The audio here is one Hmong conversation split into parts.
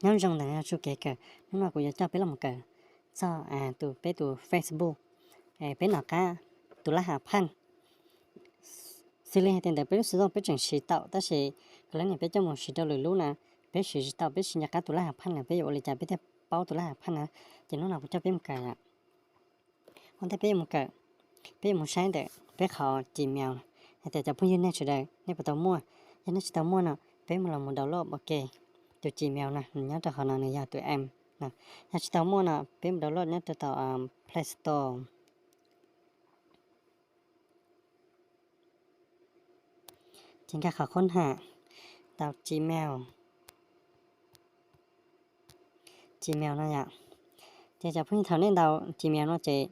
Nyob zoo ntawm no txuj kev kawm, hnub no kuv yuav coj peb los mus kawm txog tus, peb tus Facebook, peb nov qab tus laj has phaj. Xws li hais tias ntawm peb lub xov tooj peb tseem siv tau, tab sis kuv lab niam peb coj mus siv rau lwm lub na, peb siv tsis tau, peb tsis nco qab tus laj has phaj na, peb yuav ua li cas peb thiaj paub tus laj has phaj na? Ces hnub no kuv coj peb mus kawm. Ua ntej peb yuav mus kawm, peb yuav mus saib ntawm peb qhov Gmail hais tias cov phooj ywg nej sawv daws nej puas tau muaj. Yog nej tsis tau muaj no, peb mus los mus download ua ke tus Gmail no, nws nyob rau qhov no, nws yog tus app no. Yog tsis tau muaj no, peb mus download nyob rau tom Play Store. Ces nkag qhov khoob ham, ntaus Gmail, Gmail no yom. Ces cov phooj ywg thaum nej ntaus Gmail no ces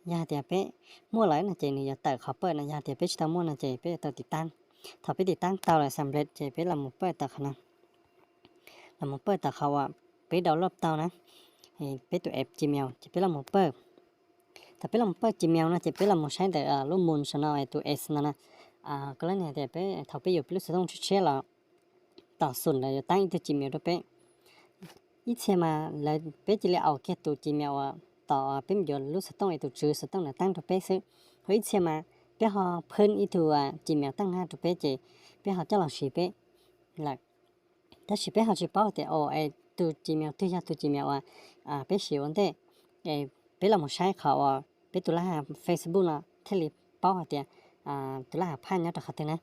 yog hais tias peb muaj lawm no ces nws yuav tawm qhov pawj no, yog hais tias peb tsis tau muaj no ces peb yuav tau tiv tab. Thaum peb tiv tab tau lawm xam lej ces peb los mus pawj tau qhov no, los mus pawj tau qhov uas peb download tau na, peb tus app Gmail ces peb los mus pawj. Thaum peb los mus pawj Gmail no ces peb los mus saib ntawm lub mus saum no tus S no na. Kuv lab niam tias peb thaum peb yuav peb lub xov tooj tshiab tshiab los tom xum lawv yuav tab ib tug Gmail rau peb. Ib txhia mas lawv, peb cia li aus kiag tus Gmail uas tom peb mus yuav lub xov tooj es tus tswv xov tooj lawv tab rau peb xwb. Ho ib txhia mas peb ho phwb ib tug Gmail tab na rau peb ces peb ho coj los siv peb lawm. Tab sis peb ho tsis paub tias tus Gmail twg yog tus Gmail uas peb siv ua ntej. Peb los mus saib qhov uas peb tus laj has Facebook no thiaj li paub hais tias tus laj has phaj nyob rau qhov twg na.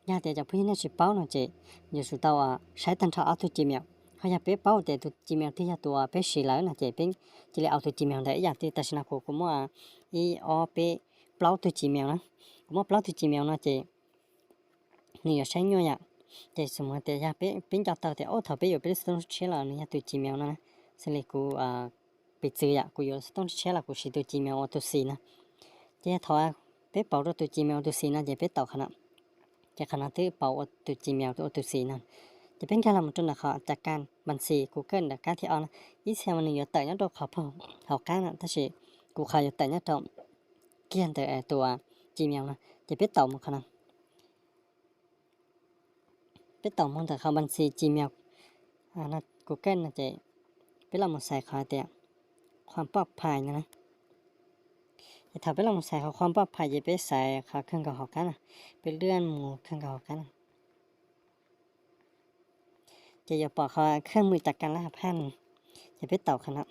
Yog hais tias cov phooj ywg nej tsis paub no ces yuav tsum tau saib tag nrho ob tug Gmail. Ho yog peb paub tias tus Gmail twg yog tus uas peb siv lawm no ces peb cia li aus tus Gmail ntawd ib yam li tam sim no kuv, kuv muaj ib ob peb plaub tug Gmail na. Kuv muaj plaub tug Gmail no ces nws yuav saib nyuaj yom. Ces xam mus tias yog peb, peb nco tau tias ub thaum peb yuav peb lub xov tooj tshiab los nws yog tus Gmail no na. Xws li kuv, piv txwv yom, kuv yuav xov tooj tshiab los kuv siv tus Gmail ua tus xis no. Ces yog thaum peb pauv rau tus Gmail ua tus xis no ces peb taus qhov no. Ces qhov no twb pauv ua tus Gmail ua tus xis no. Ces peb nkag los mus rau ntawm qhov cam kas npas xis kuv kawj ntawm kab thib ob no. Ib txhia mas nws yuav tawm nyob rau qhov hauv qab no, tab sis kuv qhov yuav tawm nyob rau kiag ntawm tus Gmail no. Ces peb taus mus qhov no. Peb taus mus ntawm qhov npas xis Gmail kuv kawj no ces peb los mus xaiv qhov tias qhuam poj phais no na. Ces thaum peb los mus xaiv qhov qhuam poj phais ces peb xaiv qhov kawg nkaus hauv qab no, peb lwaj mus kawg nkaus hauv qab no. Ces yuav pom qhov khab mws cam kas laj has phaj, ces peb taus qhov no.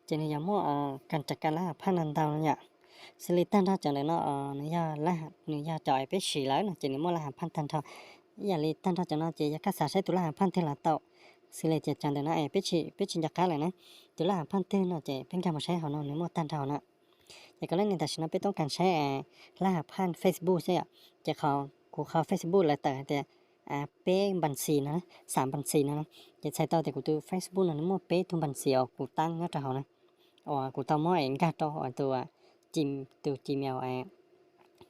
Ces nws yuav muaj kas cam kas laj has phaj ntau ntau no yom. Xws li tag nrho cov ntawm no nws yog, nws yog cov peb siv lawm no ces nws muaj laj has phaj tag nrho. Ib yam li tag nrho cov no ces yog koj xav saib tus laj has phaj twg los tau. Xws li tias cov ntawm no es peb tsis, peb tsis nco qab lawm na, tus laj has phaj twg no ces peb nkag mus saib hauv no nws muaj tag nrho no. Ces kuv lab niam tam sim no peb toob kas saib laj has phaj Facebook xwb yom. Ces qhov, kuv qhov Facebook lawv tawm hais tias peb npas xis no, xam npas xis no. Ces txhais tau tias kuv tus Facebook no nws muaj peb tug npas xis uas kuv tab nyob rau hauv na, uas kuv tau muab es nkag rau tus, tus Gmail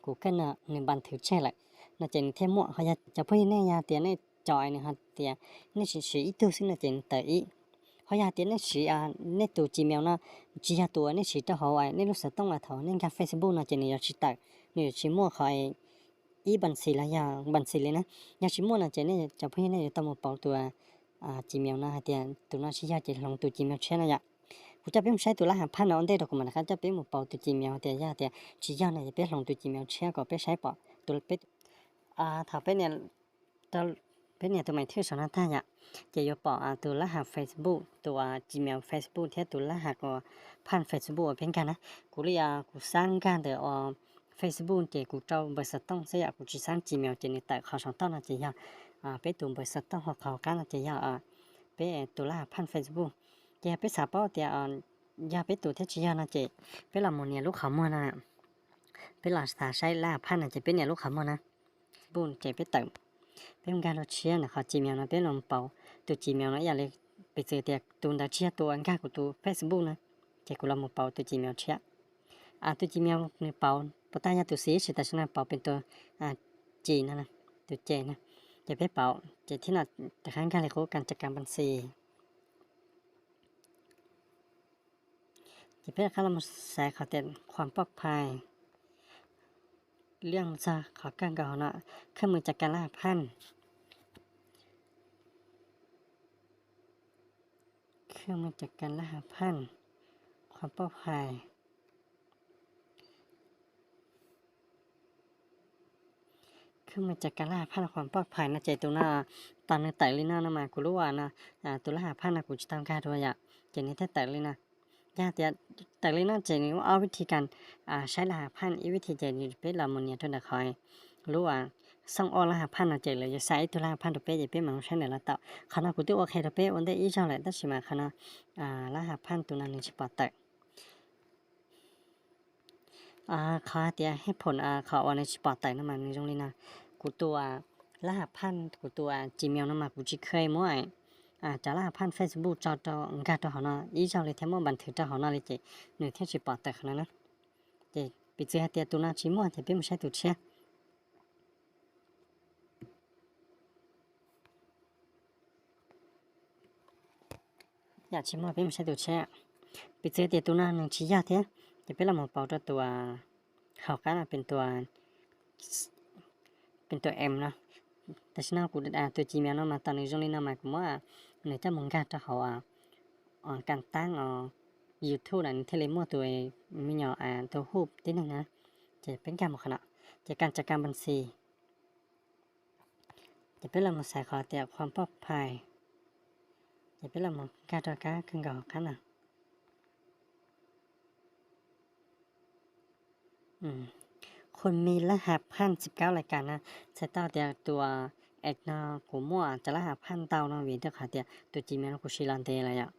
kuv kawj no nws npas thwv tseg lawm no ces nws thiaj muaj. Ho yog cov phooj ywg nej yog tias nej cov nws hais tias nej tsis siv ib tug xwb no ces nws tawm ib. Ho yog hais tias nej siv, nej tus Gmail no tsis yog tus uas nej siv rau hauv nej lub xov tooj los thaum nej nkag Facebook no ces nws yuav tsis tawm, nws yuav tsis muaj qhov ib npas xis los yog npas xis li na. Yog tsis muaj no ces nej cov phooj ywg nej yuav tau mus pauv tus Gmail no hais tias tus no tsis yog ces hloov tus Gmail tshiab no yom. Kuv coj peb mus saib tus laj has phaj no ua ntej rau kuv mam rov qab coj peb mus pauv tus Gmail tias yog tias tsis yog no ces peb hloov tus Gmail tshiab kom peb saib pom tus peb. Thaum peb nias tus maim thwj saum no tag yom, ces yuav pom tus laj has Facebook, tus Gmail Facebook thiab tus laj has phaj Facebook uas peb nkag na. Kuv li kuv xab nkag ntawm Facebook ces kuv rau npawb xov tooj xwb yom, kuv tsis xab Gmail ces nws tawm qhov saum toj no ces yog peb tus npawb xov tooj, ho qhov hauv qab no ces yog peb tus laj has phaj Facebook. Ces yog peb xav paub tias yog peb tus thiab tsis yog no ces peb los mus nias lub qhov muag no. Peb los xav saib laj has phaj no ces peb nias lub qhov muag na, Facebook ces peb tawm, peb nkag lub tshiab ntawm qhov Gmail no peb los pauv tus Gmail no ib yam li piv txwv tias tus ntawd tsis yog tus uas nkag kuv tus Facebook na, ces kuv los mus pauv tus Gmail tshiab. Tus Gmail nws pauv puas tag yog tus xis, tam sim no pauv pem tus ces no, tus ces no, ces peb pauv ces thiab no rov qab nkag li qub kas cam kas npas xis. Ces peb rov qab los mus xaiv qhov tias qhuam poj phais, liaj mus txog qhov kawg nkaus no, khab mws cam kas laj has phaj. Khwb mej ca ka laj hav phaj, qhuas poj phais. Khwb mej ca ka laj hav phaj qhuas poj phais no ces tus no, tos nws tawm li no no mas kuv lub no, tus laj hav phaj no kuv tsis tau nkag dua yom, ces nws thiaj tawm li no. Yog tias tawm li no ces nws muaj ob vib thi kas saib laj hav phaj. Ib vib thi ces peb los mus nias rau ntawm qhov lub xooj ob laj hav phaj no ces lawv yuav xa ib tug laj hav phaj rau peb ces peb mam saib ntawm lawv tau. Qhov no kuv twb ua qhia rau peb ua ntej ib zaug lawm tab sis mas qhov no laj hav phaj tus no nws tsis pom tawm. Qhov hais tias hej phoom qhov uas nws tsis pom tawm no mas nws zoo li no. Kuv tus laj hav phaj, kuv tus Gmail no mas kuv tsis kheev muab cov laj hav phaj Facebook tso rau nkag rau hauv no ib zaug li thiab muab npas thwv rau hauv no li ces nws thiaj tsis pom tawm qhov no na. Ces piv txwv hais tias tus no tsis muaj ces peb mus saib tus tshiab. Yam tsis muaj peb mus saib tus tshiab. Piv txwv tias tus no nws tsis yog thiab ces peb los mus pauv rau tus hauv qab no pes tus em no. Tam sim no kuv tus Gmail no mas tos nws zoo li no mas kuv muab nws coj mus nkag rau hauv kas taab os YouTube na nws thiaj li muaj tus me nyuam tus hu tib neeg na. Ces peb nkag mus qhov no, ces kas ca kas npas xis. Ces peb los mus xaiv qhov tias qhuas poj phais, ces peb los mus nkag rau kab kawg nkaus hauv qab no. Qhuas me laj hav phaj txij kaub lais kas na, txhais tau tias tus em no kuv muaj cov laj hav phaj ntau no vim rau qhov tias tus Gmail no kuv siv los ntev lawm yom.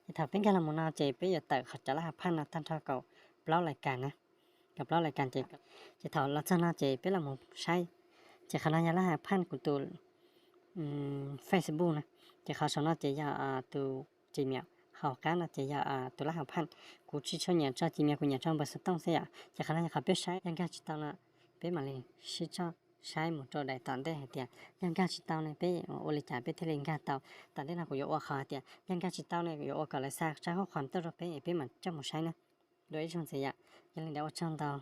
Ces thaum peb nkag los mus no ces peb yuav tawm qhov cov laj hav phaj no tag nrho kaum plaub lais kas na, kaum plaub lais kas ces, ces thaum los txog no ces peb los mus saib, ces qhov no yog laj hav phaj kuv tus Facebook na, ces qhov saum no ces yog tus Gmail, hauv qab no ces yog tus laj hav phaj. Kuv tsis tshua nyiam tso Gmail, kuv nyiam tso npawb xov tooj xwb yom. Ces qhov no yog qhov peb saib, yog nkag tsis tau no peb mam li sib tso saib mus rau daim tom ntej hais tias yog nkag tsis tau ne peb ua li cas peb thiaj li nkag tau. Tom ntej no kuv yuav ua qhov hais tias yog nkag tsis tau ne yuav ua kom lawv xa tsab qhuab qhas tuaj rau peb es peb mam coj mus saib na. Dua ib zaug ntxiv yom, yog li ntawd ua tsaug ntau.